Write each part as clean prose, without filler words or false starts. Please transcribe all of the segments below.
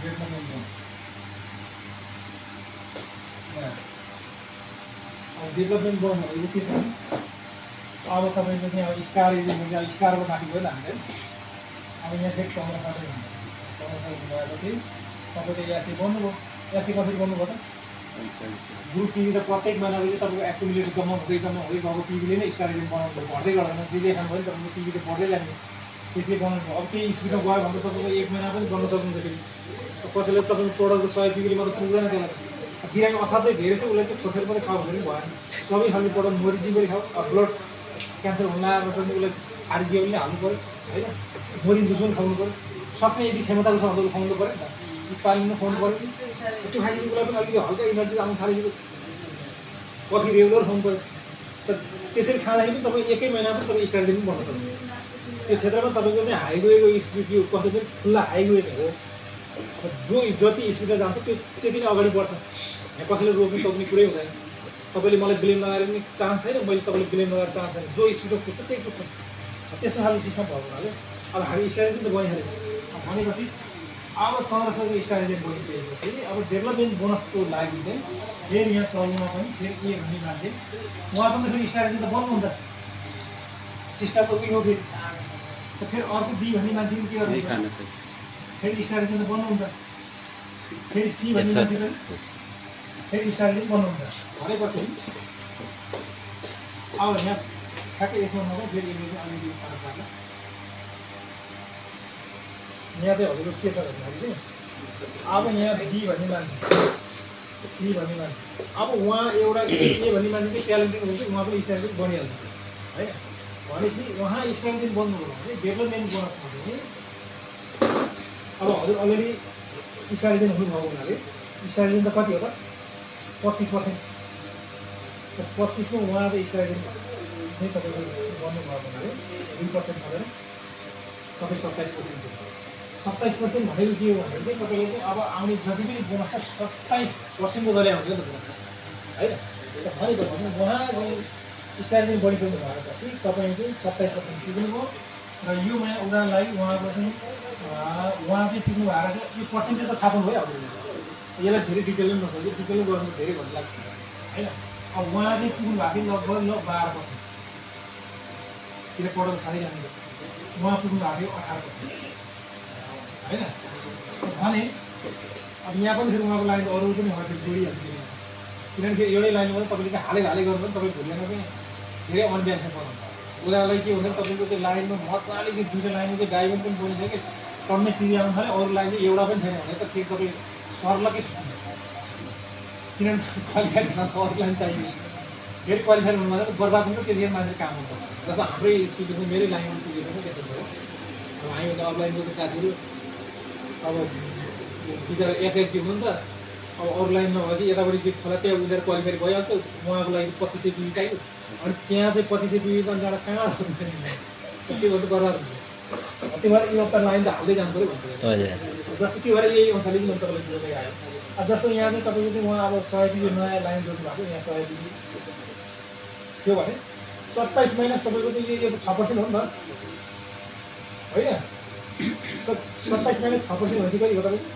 Development bonus अब development bonus भनेको के छ भने अब तपाईँको चाहिँ अब स्टार एजेन्टको अब स्टारको माथि गयो नि हामीले अब यहाँ फेरि चौरासाकै भएपछि तपाईँले यासी बन्नुभयो यासी कसरी बन्नुभयो त ग्रुप टिभी त प्रत्येक महिनापछि तपाईँको एक्युमुलेट जम्मा हुँदै गएको टिभीले नै स्टार एजेन्ट बनाउनु भर्दै गर्दैन जे जे खानु भयो तपाईँको टिभी त बढ्दै जाने त्यसले बनाउनु अब केही स्पिडमा गयो भने तपाईँको 1 महिना पनि गर्न सक्नुहुन्छ फेरि कसैले तपाईँको प्रोडक्टको 100 पिबीले मात्र पुग्दैन त्यसलाई बिरामी असाध्यै धेरै छ उसले चाहिँ छोटेर पनि खाऊ भने पनि भएन सबै खालको प्रोडक्ट मोरिजी पनि खाऊ अब ब्लड क्यान्सर हुन लागेको छ भने उसलाई आरजिओ पनि हाल्नु पऱ्यो होइन मोरिन जुस पनि खुवाउनु पऱ्यो सक्ने यदि क्षमताको छ भने खुवाउनु पऱ्यो नि त स्पालिन पनि खुवाउनु पऱ्यो त्यो खाइदिने उसलाई पनि अलिकति हल्का इनर्जी आउनु थालेको कफी रेगुलर खुवाउनु पऱ्यो त त्यसरी खाँदाखेरि पनि तपाईँ 1 महिनामा पनि तपाईँ स्ट्राटेजी पनि बन्न सक्नुहुन्छ त्यो क्षेत्रमा तपाईँको चाहिँ हाई गएको स्पिड यो कसै पनि खुल्ला हाई गएको हो जो जति स्पिडमा जान्छ त्यो त्यति नै अगाडि बढ्छ यहाँ कसैले रोक्नु सक्ने कुरै हुँदैन तपाईँले मलाई ब्लेम लगाएर पनि चान्स छैन मैले तपाईँले ब्लेम लगाएर चान्स छैन जो स्पिडमा पुग्छ त्यही पुग्छ त्यस्तो खालको सिस्टम भएको हुनाले अब हामी स्ट्राटेजी त बनिहाल्यो भनेपछि अब 1400को स्ट्राटेजी बनिसकेपछि अब डेभलपमेन्ट बोनसको लागि चाहिँ फेरि यहाँ प्रब्लममा पनि फेरि ए भन्ने मान्छे उहाँ पनि फेरि स्ट्राटेजी त बन्नुहुन्छ सिस्टमको उयो हो फेरि अर्को बी भन्ने मान्छे पनि के गर्नु फेरि स्ट्राटेजी त बन्नुहुन्छ फेरि सी भन्ने मान्छे पनि फेरि स्ट्राटेजी बन्नुहुन्छ भनेपछि अब यहाँ ठ्याक्कै यसमा नभए फेरि यसले चाहिँ अलिकति फरक पर्ला यहाँ चाहिँ हजुरको के छ भन्दाखेरि चाहिँ अब यहाँ बी भन्ने मान्छे सी भन्ने मान्छे अब उहाँ एउटा ए भन्ने मान्छे चाहिँ ट्यालेन्टेड हुन्छ उहाँ पनि स्ट्राटेजी बनिहाल्छ है भनेपछि उहाँ स्ट्राटेजी बन्नुभयो भने डेभलपमेन्ट बोनसमा चाहिँ अब हजुर अलरेडी स्ट्राटेजी हुनुभएको हुनाले स्ट्राटेजी त कति हो त 25% 25 मा उहाँ चाहिँ स्ट्राटेजी चाहिँ तपाईँको गर्नुभएको हुनाले 2% गरेर तपाईँ 27% भनेको के हो भने चाहिँ तपाईँले चाहिँ अब आउने जति पनि बोनस छ 27% गरे आउँछ नि त बोनस होइन भनेपछि उहाँ चाहिँ स्ट्राटेजी बढिसक्नु भएपछि तपाईँ चाहिँ 27% पुग्नुभयो र यो नयाँ उदाहरणलाई उहाँको चाहिँ उहाँ चाहिँ पुग्नु भएर चाहिँ यो पर्सेन्टेज त थाहा पाउनु भयो अब यसलाई धेरै डिटेलमा नसक्यो डिटेलमा गर्नु धेरै भन्नु लाग्छ होइन अब उहाँ चाहिँ पुग्नु भएको लगभग 12% किन पढाउनु खाइरहनु उहाँ पुग्नु भएको 18% होइन भने अब यहाँ पनि फेरि उहाँको लाइन अरू पनि हटेर जोडिहाल्छ किनभने फेरि एउटै लाइनमा तपाईँले चाहिँ हालै गर्नु पनि तपाईँ भोलिमा चाहिँ धेरै अनब्यालेन्स बनाउँछ उनीहरूलाई के हुन्छ तपाईँको चाहिँ लाइनमा मजाले चाहिँ 2टा लाइनमा चाहिँ डाइभन पनि बनिसक्यो टन्नै टिभी आउनु थाल्यो अरू लाइन चाहिँ एउटा पनि छैन भने त फेरि तपाईँ सर्लकै सुत्नु किनभने क्वालिफाइड हुन त अरू लाइन चाहियो फेरि क्वालिफाइड हुनु त बर्बाद हुन्छ त्यतिखेर मान्छे काम गर्नुपर्छ जब हाम्रै सिटिजन मेरै लाइनमा सिटिजन त्यस्तो भयो अब हामी त अफलाइनको चाहिँ साथीहरू अब बिचरा एसएसडी हुनुहुन्छ अब अरू लाइन नभएपछि यतापट्टि चाहिँ खोला त्यहाँ उनीहरू क्वालिफाई भइहाल्छ उहाँको लागि 2500 पिबी चाहियो अनि त्यहाँ चाहिँ 2500 पिबी त जाँदा कहाँ हुन्छ त्यो गर्नु बर्बाद हुन्छ त्यो भएर यो त लाइन त हाल्दै जानु पऱ्यो भन्छु जस्तो त्यो भएर यही अनुसारले चाहिँ तपाईँलाई जोड्दै आयो अब जस्तो यहाँ चाहिँ तपाईँको चाहिँ उहाँ अब 100 पिबी नयाँ लाइन जोड्नु भएको यहाँ 100 पिबी थियो भने 27 माइनस तपाईँको चाहिँ यो 6% हो नि त होइन त 27 माइनस 6% भनेपछि कति हो तपाईँको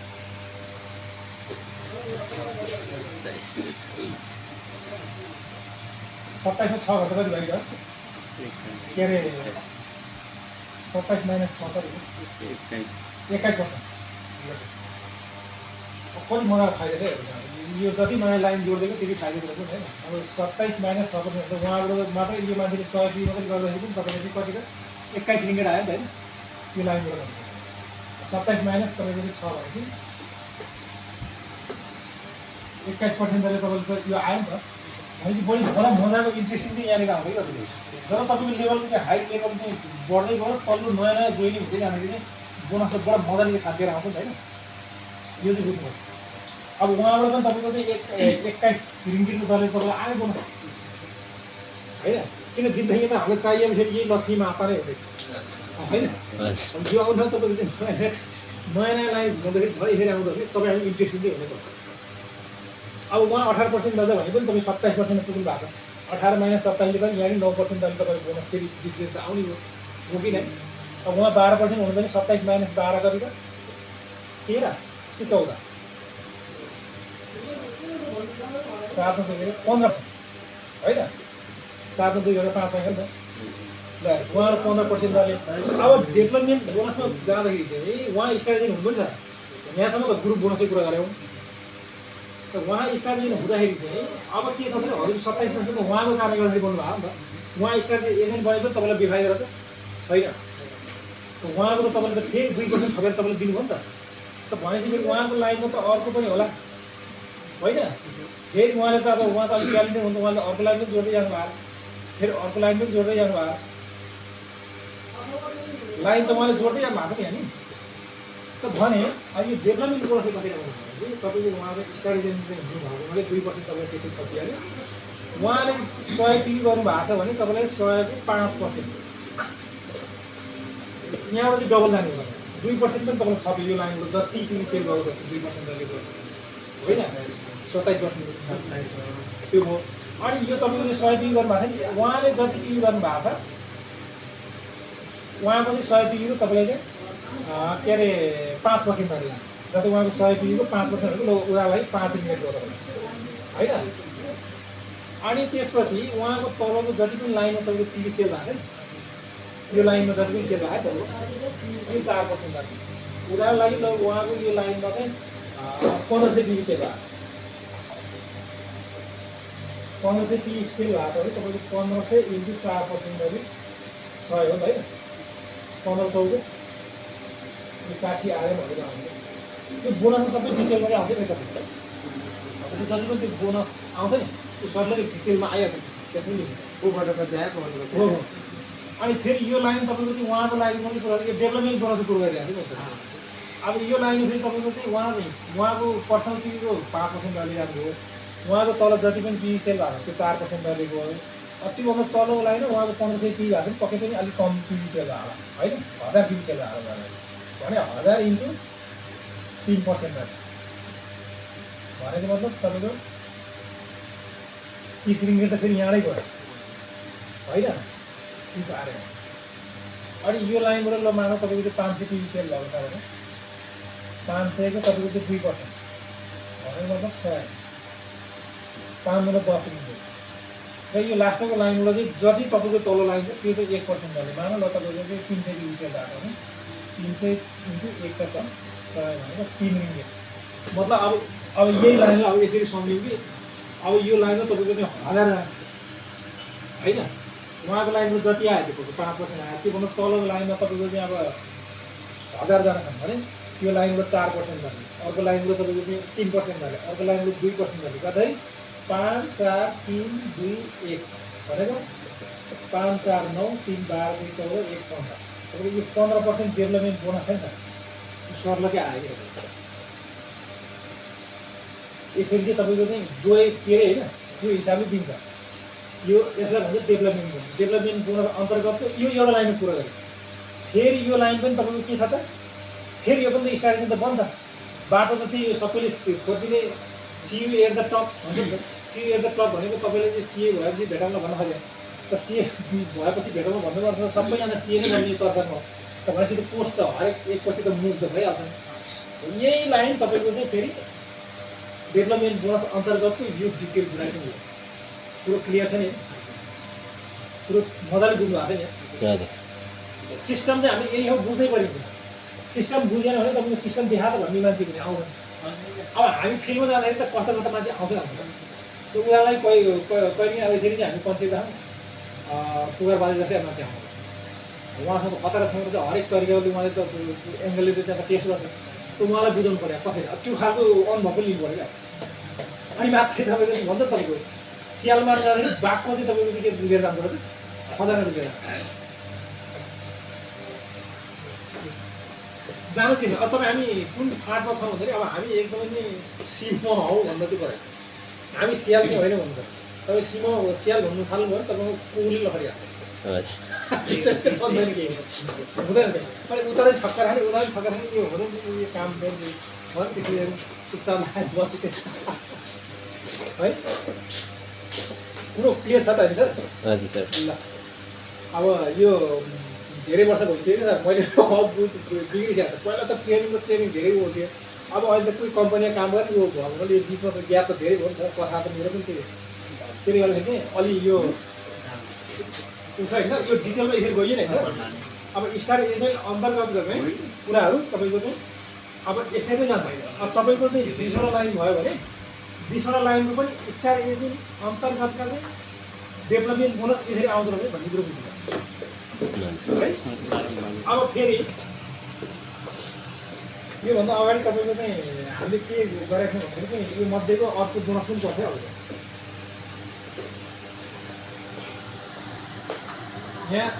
27 मा 6 गर्दा कति भयो त के अरे 27 माइनस 6 कति 21%। कति मजाको फाइदा छ यो जति नयाँ लाइन जोडिदिएको त्यति फाइदा रहेछ नि होइन अब 27 माइनस 6% त उहाँबाट मात्रै यो मान्छेले 100 रुपियाँ मात्रै गर्दाखेरि पनि तपाईँले चाहिँ कति 21 रिङ्गेट आयो नि त होइन यो लाइनबाट 27 माइनस तपाईँको चाहिँ 6 भनेपछि 21% जहिले तपाईँको यो आयो नि त भनेपछि बढी बडा मजाको इन्ट्रेस्टिङ चाहिँ यहाँनिर आउँदै गर्छ जब तपाईँको लेभल चाहिँ हाई लेभल चाहिँ बढ्दै गयो तल्लो नयाँ नयाँ जोइनिङ हुँदै जाँदाखेरि चाहिँ बोनस चाहिँ बडा मजाले खाँदेर आउँछ नि त होइन यो चाहिँ बुझ्नु अब उहाँबाट पनि तपाईँको चाहिँ 21 रिङ्गिटको दरले तपाईँलाई आयो बोनस होइन किन जिन्दगीमा हामीलाई चाहियो भने फेरि यही लक्ष्यमा आता नै हुँदै होइन यो आउँदा तपाईँको चाहिँ नयाँ नयाँ लाइन हुँदाखेरि फेरि आउँदाखेरि तपाईँ हामी इन्ट्रेस्टिङ चाहिँ हुनुपर्छ अब उहाँ 18% गर्दा भने पनि तपाईँ 27% पुग्नु भएको छ 18 माइनस 27 ले पनि यहाँ 9% दरले तपाईँको बोनस फेरि डिफ्रेन्स त आउने हो कि नै अब उहाँ 12% हुनुहुन्छ भने 27 माइनस 12 गरेर 13 कि 14 7 मा 2 गरेर 15 छ हैन 7 मा 2 गरेर 5 भयो नि त ल उहाँ 15% दरले अब डेभलपमेन्ट बोनसमा जाँदाखेरि चाहिँ उहाँ स्ट्राटेजी हुनु पनि छ यहाँसम्म त ग्रुप बोनसै कुरा गऱ्यौँ त उहाँ स्ट्राटेजी हुँदाखेरि चाहिँ अब के छ भने हजुर 27% त उहाँको कारणले गर्दाखेरि बोल्नु भएको नि त उहाँ स्ट्राटेजी एजेन्ट बनेको तपाईँलाई बेफाइदा रहेछ छैन त उहाँको त तपाईँले त फेरि 2% थपेर तपाईँले दिनुभयो नि त भनेपछि फेरि उहाँको लाइनमा त अर्को पनि होला होइन फेरि उहाँले त अब उहाँ त अलिक ट्यालेन्टेड हुन्छ उहाँले अर्को लाइन पनि जोड्दै जानुभयो फेरि अर्को लाइन पनि जोड्दै जानुभयो लाइन त उहाँले जोड्दै जानु भएको छ नि हामी त भने अब यो डेभलपमेन्ट बोनस चाहिँ कसरी आउँछ भने तपाईँको उहाँको स्ट्राटेजी चाहिँ हुनुभएको मैले 2% तपाईँले त्यसरी थपिहाल्यो उहाँले 100 पिबी गर्नुभएको छ भने तपाईँलाई 100 को 5% यहाँबाट चाहिँ डबल जाने हो 2% पनि तपाईँले थप्यो यो लाइनको जति पिबी सेल भएको छ 2% जति होइन 27% त्यो भयो अनि यो तपाईँको 100 पिबी गर्नुभएको छ नि उहाँले जति पिबी गर्नुभएको छ उहाँको चाहिँ 100 पिबीको तपाईँले चाहिँ के अरे 5% गरेर जति उहाँको 100 पिबीको 5% हो उहाँलाई 5 मिनेट गर्नु होइन अनि त्यसपछि उहाँको तलको जति पनि लाइनमा तपाईँको पिबी सेल भएको छ नि यो लाइनमा जति पनि सेल भएको यो 4% गर्नु उदाहरण लागि ल उहाँको यो लाइनमा चाहिँ 1500 पिबी सेल भएको 1500 पिबी सेल भएको छ भने तपाईँको 1500 इन्टु 4% गरी 100 हो नि है 15 14 60 आयो भनेर आउँछ त्यो बोनस सबै डिटेलमा आउँछ नि तपाईँ जति पनि त्यो बोनस आउँछ नि त्यो सरले डिटेलमा आइहाल्छ त्यसमा लेखिन्छ हो अनि फेरि यो लाइन तपाईँको चाहिँ उहाँको लागि पनि कुरा यो डेभलपमेन्ट बोनसको कुरो गरिरहेको छ अब यो लाइन फेरि तपाईँको चाहिँ उहाँ चाहिँ उहाँको पर्सनल पिबीको 5% दरले जानुभयो उहाँको तल जति पनि पिबी सेल भएको त्यो 4% दरले गयो त्योभन्दा तलको लाइन उहाँको 1500 पिबी भएको पक्कै पनि अलिक कम पिबी सेल भयो होइन 1000 पिबी सेल भएको भने 1000 इन्टु 3% दर भनेको मतलब तपाईँको 30 रिङ्गेट त फेरि यहाँडै गयो होइन 30 आएर अनि यो लाइनबाट ल मानौ तपाईँको चाहिँ 500 पिबी सेल भएको छ भने 500 को तपाईँको चाहिँ 2% भनेको मतलब 100 5 × 10 रिङ्गेट र यो लास्टको लाइनबाट चाहिँ जति तपाईँको तल्लो लाइन छ त्यो चाहिँ 1% गर्नु मानौ ल तपाईँको चाहिँ 300 पिबी सेल भएको भने 300 इन्टु 1 त 100 भनेको 3 रिङ्गेट मतलब अब यही लाइनलाई अब यसरी सम्झ्यौँ कि अब यो लाइनमा तपाईँको चाहिँ 1000 जान्छ होइन उहाँको लाइनमा जति आयो त्यो 5% आयो त्योभन्दा तलको लाइनमा तपाईँको चाहिँ अब 1000जना छन् भने त्यो लाइनबाट 4% गर्ने अर्को लाइनबाट तपाईँको चाहिँ 3% गर्ने अर्को लाइनबाट 2% गर्ने गर्दाखेरि 5 4 3 2 1 भनेको 5 4 9 3 12 2 14 1 15 तपाईँको यो 15% डेभलपमेन्ट बोनस छ नि सरलकै आयो यसरी चाहिँ तपाईँको चाहिँ दुवै के अरे होइन यो हिसाबले दिन्छ यो यसलाई भन्छ डेभलपमेन्ट बोनस अन्तर्गतको यो एउटा लाइनको कुरा गरेँ फेरि यो लाइन पनि तपाईँको के छ त फेरि यो पनि त स्ट्राटेजी त बन्छ बाटो त त्यही सबैले खोजिदिने सियु एट द टप भन्छ नि त सियु एट द टप भनेको तपाईँले चाहिँ सिए भएपछि भेटाउन भन्न खोज्यो त सिए भएपछि भेटाउन भन्नुपर्छ सबैजना सिए नै भन्ने तर्कमा त भनेपछि त पोस्ट त हरेक एकपछि त मुभ त भइहाल्छ नि यही लाइन तपाईँको चाहिँ फेरि डेभलपमेन्ट बोनस अन्तर्गतको यो डिटेल राइटिङ हो पुरो क्लियर छ नि पुरो मजाले बुझ्नु भएको छ नि सिस्टम चाहिँ हामीले यही हो बुझ्नै पऱ्यो सिस्टम बुझेन भने तपाईँको सिस्टम देखाएको भन्ने मान्छे पनि आउँदैन अब हामी फिल्डमा जाँदाखेरि त कस्तो कस्तो मान्छे आउँछ हाम्रो त्यो उनीहरूलाई कहिले अब यसरी चाहिँ हामी कन्सेप्ट राख्छौँ पुगरबाजी जस्तै मान्छे आउँछ उहाँसँग खतरा छैन चाहिँ हरेक तरिकाले उहाँले त एङ्गलले त त्यहाँ टेस्ट गर्छ त्यो उहाँलाई बुझाउनु पऱ्यो कसरी त्यो खालको अनुभव पनि लिनु पऱ्यो क्या अनि मात्रै तपाईँको भन्छ तपाईँको सियालमा जाँदाखेरि बाघको चाहिँ तपाईँको चाहिँ के बुझेर जान्छ त खजाना बुझेर जानु के अब तपाईँ हामी कुन फाँटमा छौँ भन्दाखेरि अब हामी एकदमै चाहिँ सिममा हौ भन्दा चाहिँ पऱ्यो हामी सियाल चाहिँ होइन भन्नु त तपाईँ सिममा सियाल भन्नु थाल्नु भयो तपाईँको कुली लखरिहाल्छ हुँदैन अनि उता ठक्कर खाने उता ठक्कर खाने यो हुनु यो काम गर्ने भयो त्यसरी चुपचाप बसेको है कुरो क्लियर छ त होइन सर हजुर सर ल अब यो धेरै वर्ष भइसक्यो सर मैले बिग्रिसकेको छ पहिला त ट्रेनिङ धेरै ओर्थ्यो अब अहिले त कोही कम्पनीमा काम गर्ने यो भएकोले यो बिचमा त ग्याप त धेरै भयो नि त कथा त मेरो पनि त्यसले गर्दाखेरि चाहिँ अलि यो हुन्छ होइन यो डिटेलमा यसरी गइएन होइन अब स्टार एजेन्ट अन्तर्गतको चाहिँ कुराहरू तपाईँको चाहिँ अब यसरी नै जान्छ अब तपाईँको चाहिँ 20वटा लाइन भयो भने 20वटा लाइनको पनि स्टार एजेन्ट अन्तर्गतका चाहिँ डेभलपमेन्ट बोनस यसरी आउँदो रहेछ भन्ने कुरो बुझ्नु है। अब फेरि योभन्दा अगाडि तपाईँको चाहिँ हामीले के गरेको छौँ भन्दाखेरि चाहिँ यो मध्येको अर्को बोनस पनि पर्छ अब यहाँ